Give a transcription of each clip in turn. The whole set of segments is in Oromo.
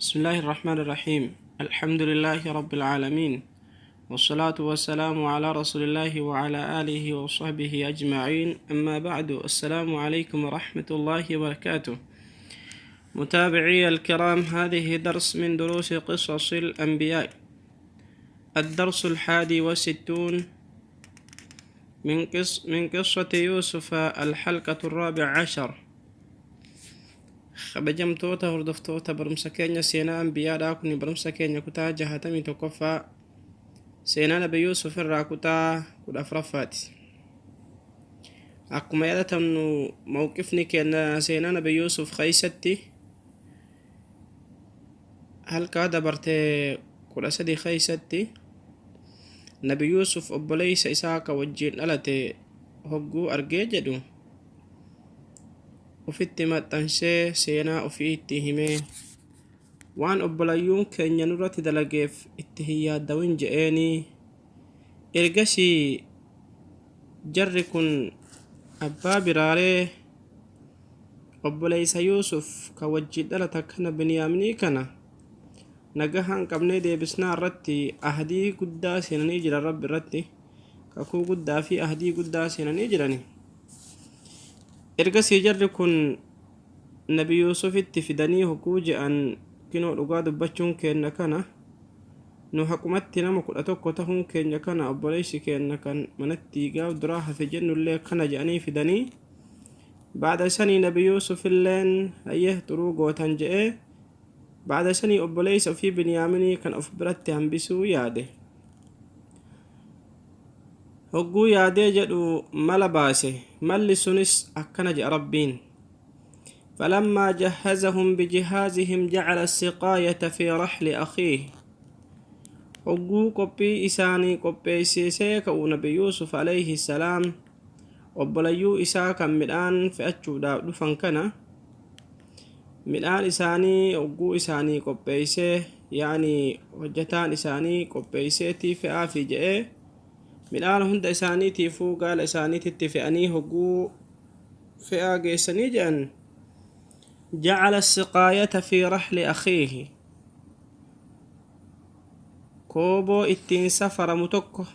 بسم الله الرحمن الرحيم. الحمد لله رب العالمين، والصلاة والسلام على رسول الله وعلى آله وصحبه أجمعين. أما بعد، السلام عليكم ورحمة الله وبركاته. متابعي الكرام، هذه درس من دروس قصص الأنبياء، الدرس 61 من قصة يوسف، الحلقة 14. Kabajamtoota hordoftoota barumsa keenya seenaa ambiyaadhaa, kun barumsa keenya kutaa 61ffaa, seenaa Nabi Yuusuf irraa kutaa 14ffaati. Akkuma yaadatamnu, mawqifni keenya seenaa Nabi Yuusuf keeysatti halkaa dabarte 13 keeysatti Nabi Yuusuf obboleeysa isaa ka wajjiin dhalate hogguu argee jedhu ufitti maxxansee, seenaa ufii itti himee, waan obbolayyuun keenya nurratti dalageef itti hin yaaddawin je'eenii. Ergasii jarri kun abbaa biraaree obboleeysa Yuusuf ka wajjiin dhalata kana, Biniyaaminii kana, nagahaan qabnee deebisnaa irratti ahdii guddaa seenanii jiran. Rabbi irratti kakuu guddaa fi ahdii guddaa seenanii jirani. Ergasii jarri kun Nabi Yuusufitti fidanii hogguu je'an, kinoo dhugaa dubbachuun keenna kana, nu haqumatti nama 11 tahuun keenya kana, obboleessi keenna kan manatti gaaf duraa hafe jennullee kana je'anii fidanii. Ba'da sanii Nabi Yuusufilleen hayyeh, xuruu gootan je'ee, ba'da sanii obboleessa ofii Biniyaaminii kan of biratti hambisuu yaade. Hogguu yaadee jedhu mala baase. Malli sunis akkana je'a Rabbiin: فلما جهزهم بجهازهم جعل السقاية في رحل أخيه. Hogguu qophii isaanii qopheessisee ka'u Nabi Yuusuf alayhi salaam obbolayyuu isaa kan midhaan fe'achuudhaaf dhufan kana midhaan isaanii hogguu isaanii qopheessee, yaani hojjataan isaanii qopheesseetii fe'aafi je'ee, midhaan hunda isaaniitiifuu gaala isaaniititti fe'anii, hogguu fe'aa geessanii je'an, جعل السقاية في رحل أخيه, kooboo ittiin safaramu tokko,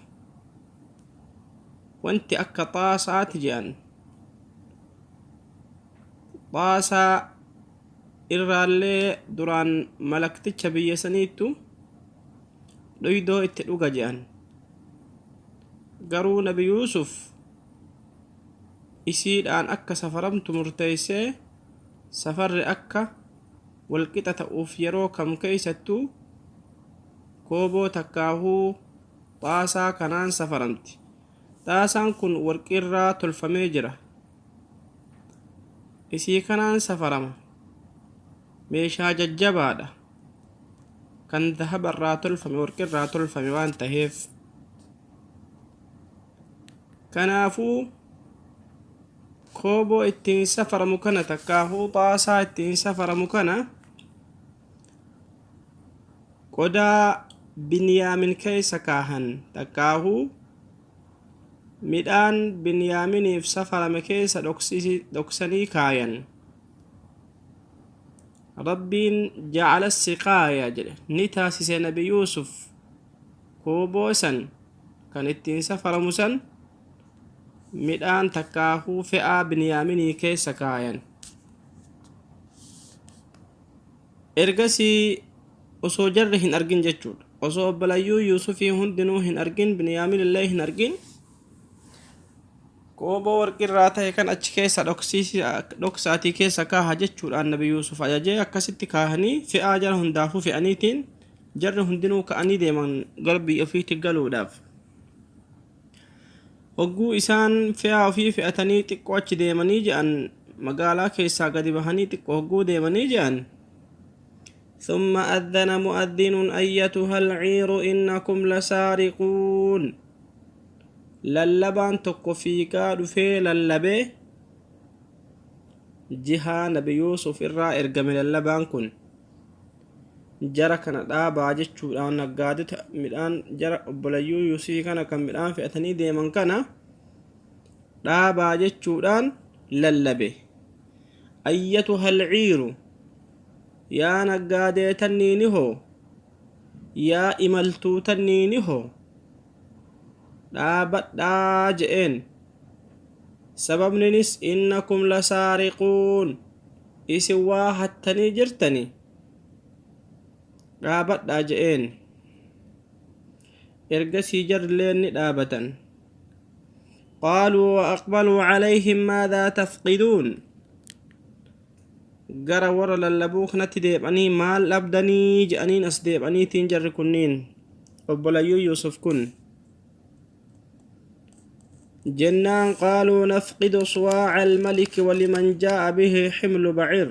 wanti akka xaasaati je'an, xaasaa irraallee duraan malakticha biyya saniittu dhuydoo itti dhuga je'an. Garuu Nabi Yuusuf isiidhaan akka safaramtu murteessee, safarri akka walqixa ta'uuf yeroo kam keeysattuu kooboo takkaahuu xaasaa kanaan safaramti. Xaasaan kun warqiirraa tolfamee jira. Isii kanaan safarama. Meeshaa jajjabaadha kan dahabarraa tolfame, warqirraa tolfame waan taheef. Kanaafuu kooboo ittiin safaramu kana takkaahuu xaasaa ittiin safaramu kana qodaa Biniyaamin keessa kaahan, takkaahuu midhaan Biniyaaminiif safarame keessa dhoksanii kaayan. Rabbiin جعل السقاية jedhe, ni taasise Nabi Yuusuf kooboo san kan ittiin safaramu san midhaan takkaahuu fe'aa Biniyaaminii keessa kaayan. Ergasii osoo jarri hin argin jechuudha, osoo obbolayyuu Yuusufii hundinuu hin argin, Biniyaamin illee hin argin, kooboo warqirraa ta'e kan achi keessa dhoksaatii keessa kaaha jechuudhaan Nabi Yuusuf ajajee. Akkasitti kaahanii fe'aa jara hundaafuu fe'aniitiin jarri hundinuu ka'anii deeman gara biyya ofiitti galuudhaaf. Hogguu isaan fe'aa ofii fe'atanii xiqqoo achi deemanii je'an, magaalaa keessaa gadi bahanii xiqqoo hogguu deemanii je'an, ثم أذن مؤذن أيتها العير إنكم لسارقون. Lallabaan tokko fiigaa dhufee lallabee, jihaa Nabi Yuusuf irraa ergame. Lallabaan kun jara kana dhaabaa jechuudhaan, naggaadota midhaan jara obbolayyuu Yuusufii kana kan midhaan fe'atanii deeman kana dhaabaa jechuudhaan lallabe. أيتها العير, Yaa naggaadee tanniini hoo, yaa imaltuu tanniini hoo, dhaabadhaa je'een. Sababninis innakum lasaariquun, isin waa hattanii jirtani, dhaabadhaa je'een. Ergasii jarrilleen ni dhaabatan. Qaaluu wa aqbaluu calayhim maadhaa tafqiduun, gara warra lallabuu kanatti deeb'anii maal dhabdanii je'aniin. As deeb'aniitiin jarri kunniin obbolayyuu Yuusuf kun jennaan, qaaluu nafqidu suwaaca almaliki waliman jaa'a bihi ximlu baciir,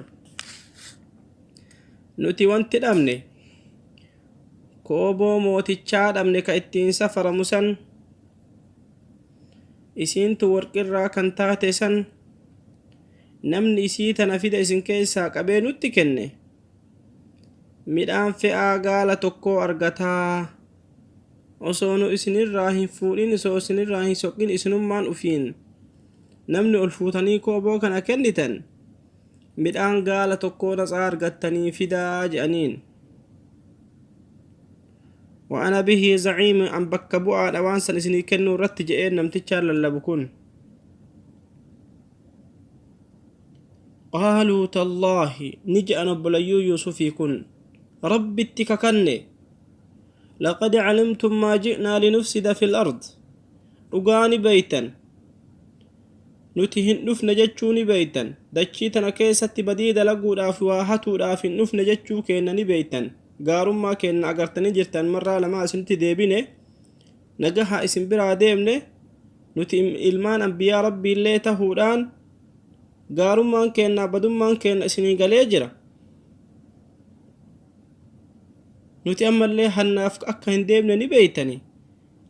nuti wanti dhabne kooboo mootichaa dhabne ka ittiin safaramu san, isiintu warqirraa kan taate san. Namni isii tana fida isin keessaa qabee nutti kenne midhaan fe'aa gaala tokkoo argataa. Osoo nu isinirraa hin fuudhin, osoo isinirraa hin soqin, isinummaan ufiin namni ol fuutanii kooboo kana kennitan midhaan gaala tokkoo natsaa argattanii fidaa je'aniin. Wa ana bihi zaciim, an bakka bu'aadha waan san isinii kennuu irratti je'een namtichaan lallabu kun. Qaaluu tallaahi, ni je'an obbolayyuu Yuusufii kun, Rabbitti kakanne, laqad calimtum maa ji'naa linufsida fil ard, dhugaa ni beeytan, nuti hin dhufne jechuu ni beeytan, dachii tana keessatti badii dalaguudhaaf, waa hatuudhaaf hin dhufne jechuu keenna ni beeytan. Gaarummaa keenna agartanii jirtan. Marraa lamaa isinitti deebine, nagaha isin biraa deemne. Nuti ilmaan anbiyaa Rabbiillee tahuudhaan gaarummaan keenna badummaan keenna isinii galee jira. Nuti ammallee hannaaf akka hin deemne ni beeytani,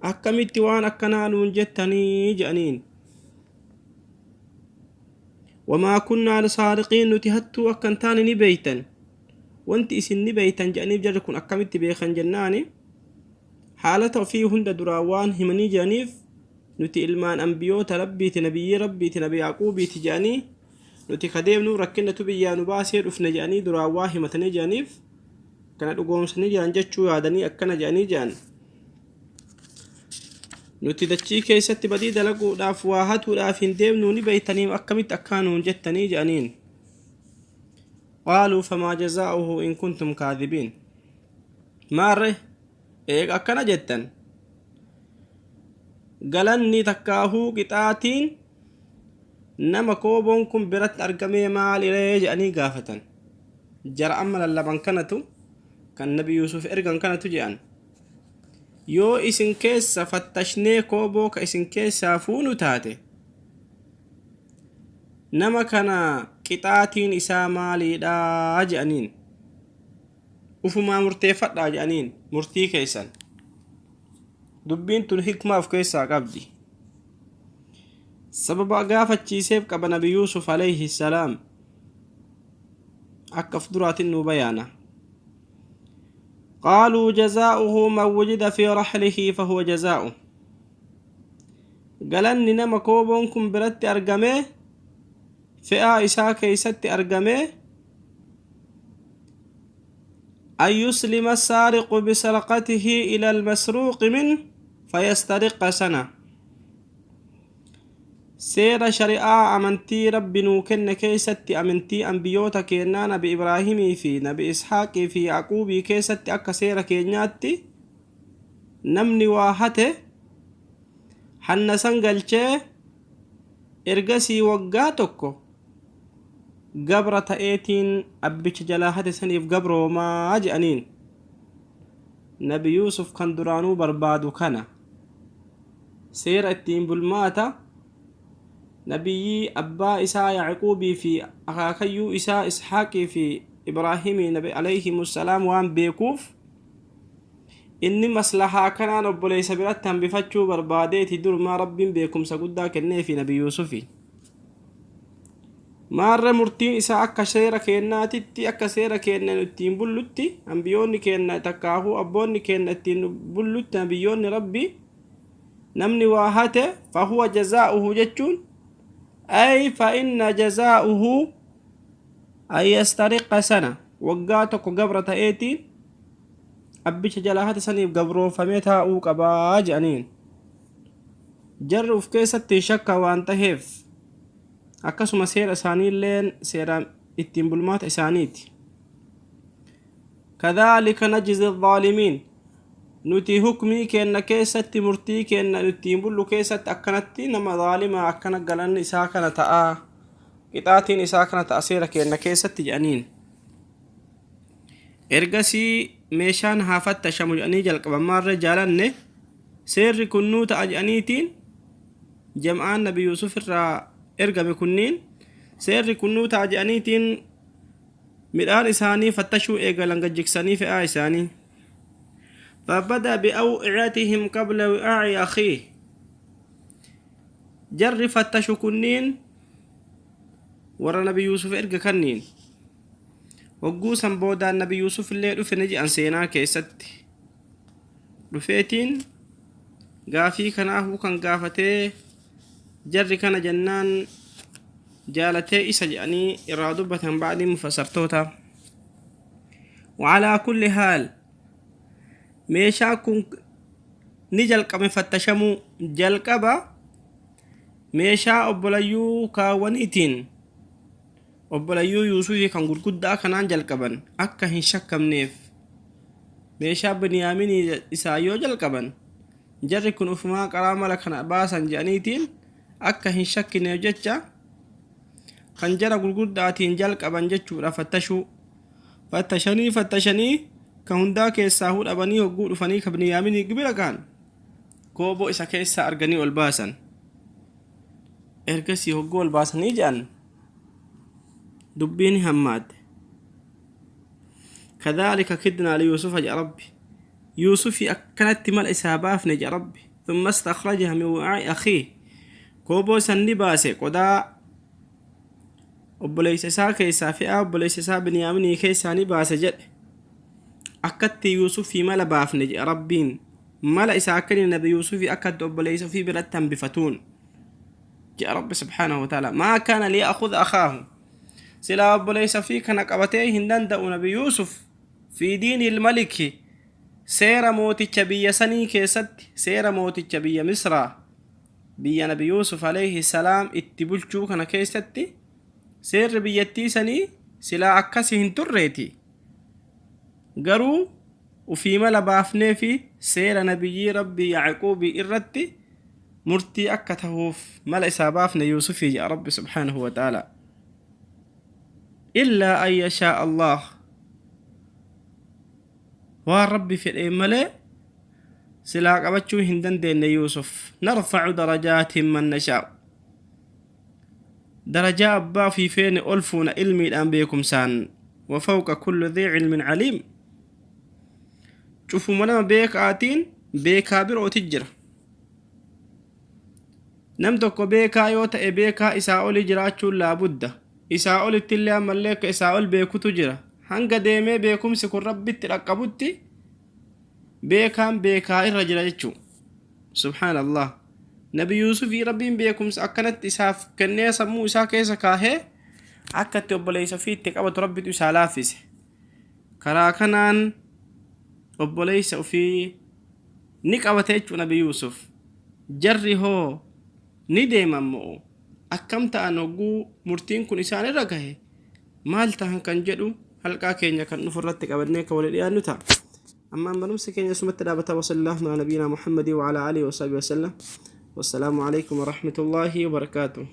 akkamitti waan akkanaa nuun jettanii je'aniin. Wamaa kunnaa saariqiin, nuti hattuu akka hin taane ni beeytan. Wanti isin ni beeytan je'aniif jarri kun akkamitti beekan jennaani, haalata ofii hunda duraan waan himanii jiraniif, nuti ilmaan anbiyoota Rabbiiti, nabiyyii Rabbiiti, nabi Yaquubiiti je'anii, nuti ka deemnu rakkinatu biyyaa nu baasee dhufne je'anii duraan waa himatanii jiraniif, kana dhugoomsanii jiran jechuu yaadanii akkana je'anii je'an. Nuti dachii keessatti badii dalaguudhaaf, waa hatuudhaaf hin deemnu ni beeytanii, akkamitti akkaa nuun jettanii je'aniin. Qaaluu famaa jazaa'uhu in kuntum kaadhibiin, maarre eega akkana jettan galanni takkaahuu qixaatiin nama kooboon kun biratti argamee maaliree jedhanii gaafatan. Jara amma lallaban kanatu, kan nabi Yuusuf ergan kanatu jedhan, yoo isin keessa fattashnee kooboo ka isin keessaa fuunu taate nama kana qixaatiin isaa maaliidha jedhaniin. Ufumaa murteeffadhaa jedhaniin murtii keessan. Dubbiin tun hikmaa of keessaa qabdi. Sababa gaafachiiseef qaba nabi Yuusuf alayhi salaam, akka of duraatiin nuu bayaana. Qaaluu jazaa'uhu man wujida fi raxlihi fahuwa jazaa'u, galanni nama kooboon kun biratti argame, fe'aa isaa keeysatti argame, an yuslima saariqu bisarqatihi ila almasruuqi min fayastariqa sana. Seera shari'aa amantii Rabbi nuu kenne keessatti, amantii anbiyoota keennaa nabi Ibraahimii fi nabi Ishaaqii fi Yaquubii keessatti, akka seera keenyaatti namni waa hate hanna san galchee ergasii waggaa tokko gabra ta'eetiin abbicha jalaa hate saniif gabroomaa je'aniin. Nabi Yuusuf kan duraanuu barbaadu kana, seera ittiin bulmaata nabiyyii abbaa isaa Yaaquubii fi akaakayyuu isaa Ishaaqii fi Ibraahimii nabi alayhimussalaam waan beekuuf, inni maslahaa kanaan obboleessa biratti hambifachuu barbaadeeti. Durumaa Rabbiin beekumsa guddaa kenneefi nabi Yuusufi. Maarre murtiin isaa akka seera keennaatitti, akka seera keenna nu ittiin bullutti, ambiyoonni keenna takkaahuu abboonni keenna ittiin nu bullutti, nabiyyoonni Rabbii, namni waa hate fahuwa jazaa'uhu jechuun ay fa inna jazaa'uhu an yastariqa sana. Waggaa tokko gabra ta'eetiin abbicha jalaa hate saniif gabroonfamee taa'uu qabaa je'aniin. Jarri uf keessatti shakka waan taheef akkasuma seera isaaniilleen seera ittiin bulmaata isaaniiti. Kadhaalika najzi dhaalimiin, nuti hukmii keenna keessatti, murtii keenna ittiin bullu keessatti akkanatti nama zaalimaa akkana galanni isaa kana ta'a, qixaatiin isaa kana ta'a seera keenna keessatti jedhaniin. Ergasii meeshaan haa fattashamu jedhanii jalqaban. Maarree jaalanne, seerri kun nuu ta'a jedhaniitiin jam'aan Nabi Yuusuf irraa ergame kunniin seerri kun nuu ta'a jedhaniitiin midhaan isaanii fattashuu eegalan, gajjigsanii fe'aa isaanii. فبدأ بأوعيتهم قبل وعاء أخيه. Jarri fattashu kunniin warra Nabi Yuusuf erga kanniin hogguu san boodaan Nabi Yuusuf illee dhufe ni je'an. Seenaa keessatti dhufeetiin gaafii kanaafuu kan gaafatee jarri kana jennaan jaalatee isa jedhanii irraa dubbatan ba'dii mufassartoota. وعلى كل حال meeshaa kun ni jalqabe fattashamuu. Jalqaba meeshaa obbolayyuu kaawwaniitiin, obbolayyuu Yuusufii kan gurguddaa kanaan jalqaban. Akka hin shakkamneef meeshaa Biniyaaminii isaa yoo jalqaban, jarri kun ufumaa qaraa mala kana baasan jedhaniitiin akka hin shakkineef jecha kan jara gurguddaatiin jalqaban jechuudha fattashuu. Fattashanii fattashanii kan hundaa keessaa hudhabanii hogguu dhufanii ka Biniyaaminii bira gahan, kooboo isa keessaa arganii ol baasan. Ergasii hogguu ol baasanii jedhan dubbiin hammaatte. كذلك كدنا ليوسف jedha Rabbi. Yuusufii akkanatti mala isaa baafne jedha Rabbi. ثم استخرجها من وعاء أخيه. Kooboo san ni baase qodaa obboleessa isaa keessaa, fe'aa obboleessa isaa Biniyaaminii keessaa ni baase jedhe. Akkatti Yuusufii mala baafne jedha Rabbiin. Mala isaa akkanii Nabi Yuusufii akkatti obboleessa ofii biratti hambifatuun jedha Rabbi سبحانه وتعالى. ما كان ليأخذ أخاه, silaa obboleessa ofii kana qabatee hin danda'u Nabi Yuusuf. في دين الملك, seera mooticha biyya sanii keessatti, seera mooticha biyya Misraa, biyya Nabi Yuusuf عليه السلام itti bulchuu kana keessatti seerri biyyattii sanii silaa akkasi hin turreeti. Garuu ufii mala baafnee fi seera nabiyyii Rabbii Yacquubii irratti murtii akka tahuuf mala isaa baafne Yuusufii jedha Rabbi سبحانه وتعالى. إلا أن يشاء الله, waan Rabbi fedheen malee silaa qabachuu hin dandeenye Yuusuf. نرفع درجات من نشاء, darajaa abbaa ofii feene ol fuuna ilmiidhaan, beekumsaan. وفوق كل ذي علم عليم. Cufuma nama beekaatiin beekaa birooti jira. Nam tokko beekaa yoo ta'e, beekaa isaa oli jiraachuun laabudda. Isaa olitti illee ammallee akka isaa ol beekutu jira. Hanga deemee beekumsi kun Rabbitti dhaqqabutti beekaan beekaa irra jira jechuu. سبحان الله. Nabi Yuusufii Rabbiin beekumsa akkanatti isaaf kennee sammuu isaa keessa kaahee akka itti obboleessa ofii itti qabatu Rabbitu isaa laaffise. Karaa kanaan obboleessa ofii ni qabate jechuu Nabi Yuusuf. Jarri hoo ni deeman moo akkam ta'an? Hogguu murtiin kun isaan irra gahe maal ta'an kan jedhu halqaa keenya kan dhufu irratti qabannee akka walii dhiyaannu ta'a. Ammaan barumsi keenya sumatti dhaabata. وصلى الله على نبينا محمد وعلى آله وصحبه وسلم، والسلام عليكم ورحمة الله وبركاته.